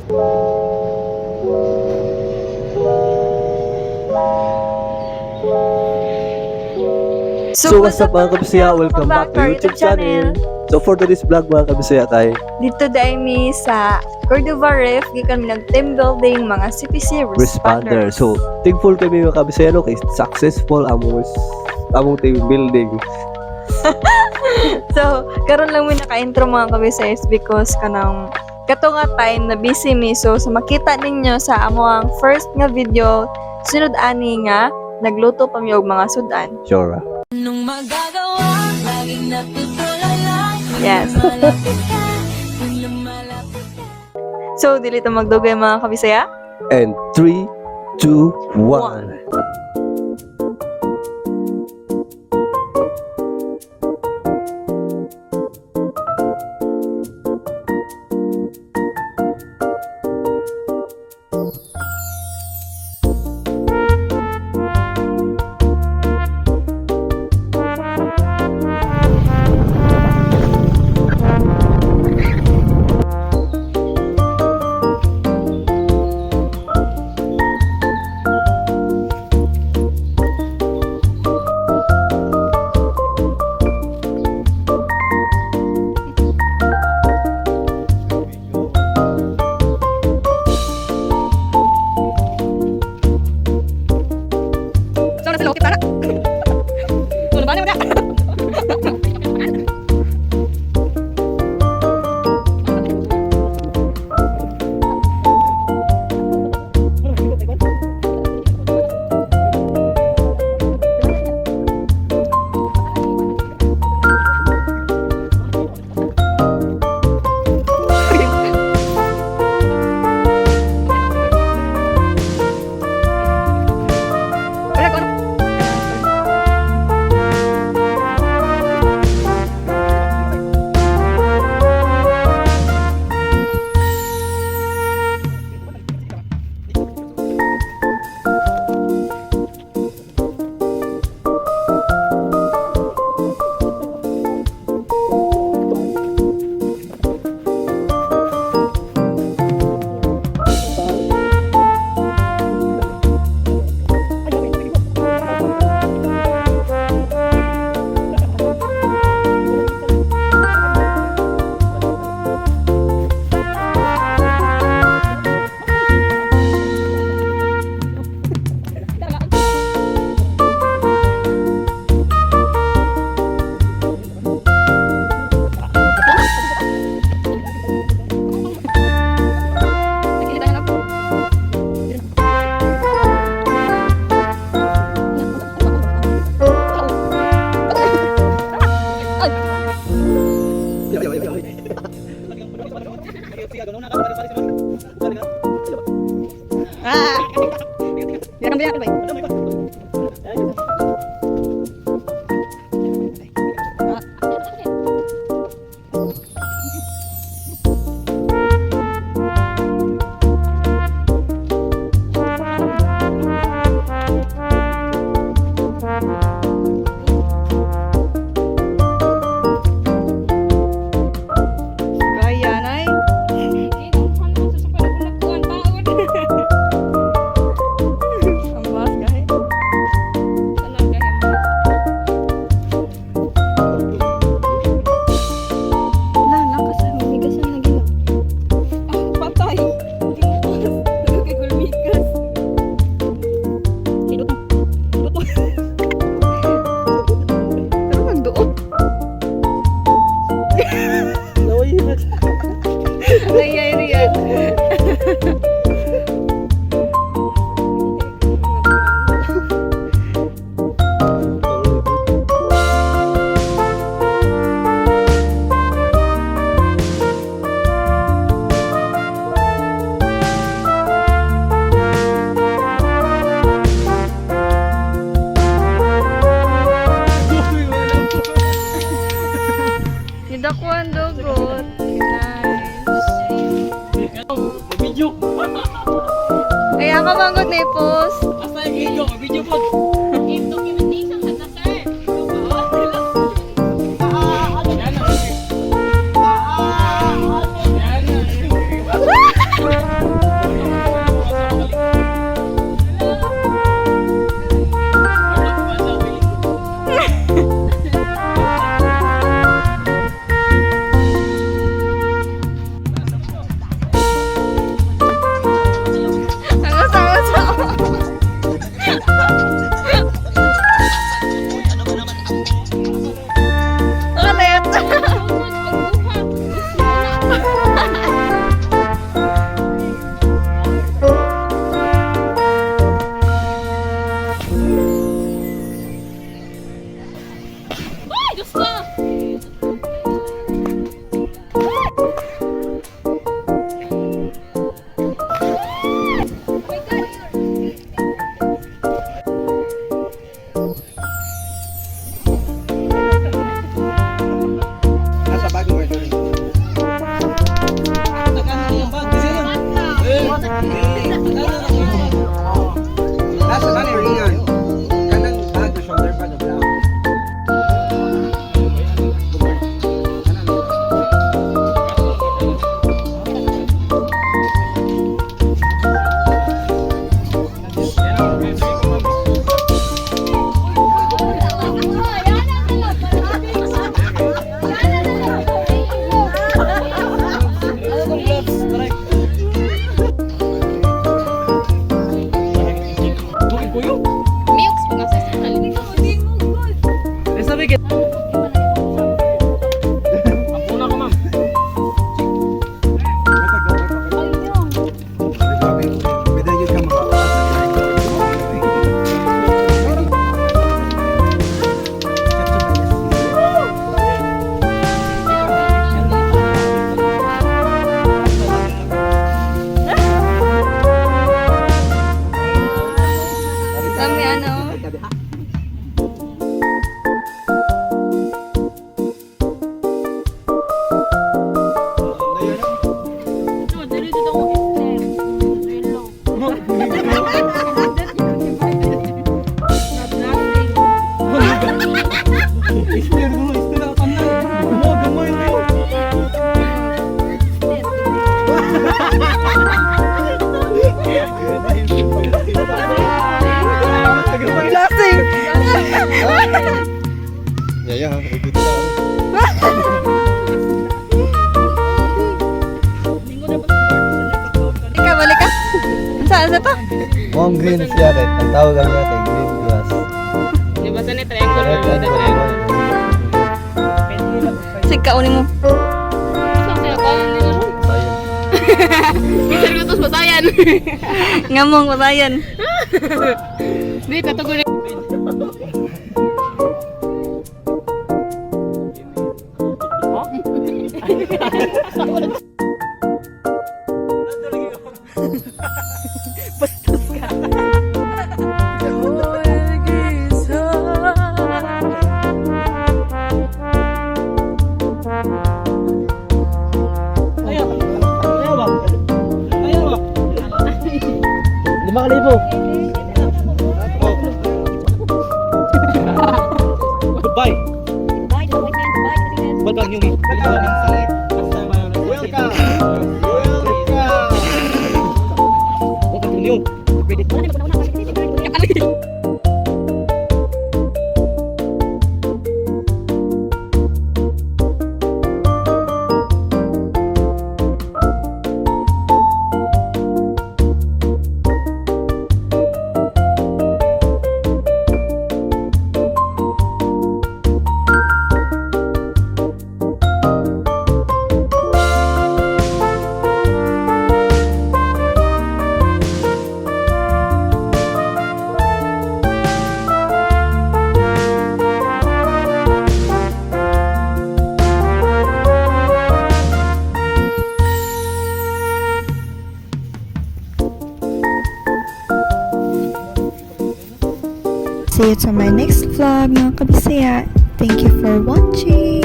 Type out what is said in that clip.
So, what's up, mga kabisaya? Welcome back to YouTube channel. So for today's vlog, mga kabisaya, kay Dito dahil mi sa Cordova Ref, gikan mi nag team building mga CPC responder. responder. So thankful kami, mga kabisaya, no, kay successful among team building. So, karon lang mi naka-intro, mga kabisaya, is because kanang kato nga time na busy mi. So, sa makita ninyo sa among first nga video, sunod ani nga nagluto pa mi og mga sudan. Sure, ah. Anong magagawa? Laging natutulala. Yes. Lumalapit ka, tuwing lumalapit ka. So, dili ta magdugay, mga kabisaya. And 3, 2, 1. Gaya nay. Ang boss gahi. Wala na, kasi humigasan lagi lang. Ah, patay. Hindi mo Nagkagulmigas. Hidot. Hidot. Pero magduot. Ay, ay, Rian. Nidakuan dugot. Nice. Video. Ay, ako manggod na i-post. Asa yung video? Video po. Documentation sa na, sir. Yan. Lasing! Yaya, ikot na. Ikaw, balik ka. Saan sa to? Mong green siya rin. Ang tawag ang yate, green grass. Di ba sa ni triangle? Rectangle. Sige, kaunin mo. Saan kaya kaon nila? Sayang. Bisan ko tos basayan. Nga mong patayan. Di katugo na. Ayaw. Ayaw ba? Ayaw ba? 5,000. Goodbye. Welcome, Yumi. Welcome! Welcome! Welcome to new. See you to my next vlog, mga kabisaya. Thank you for watching.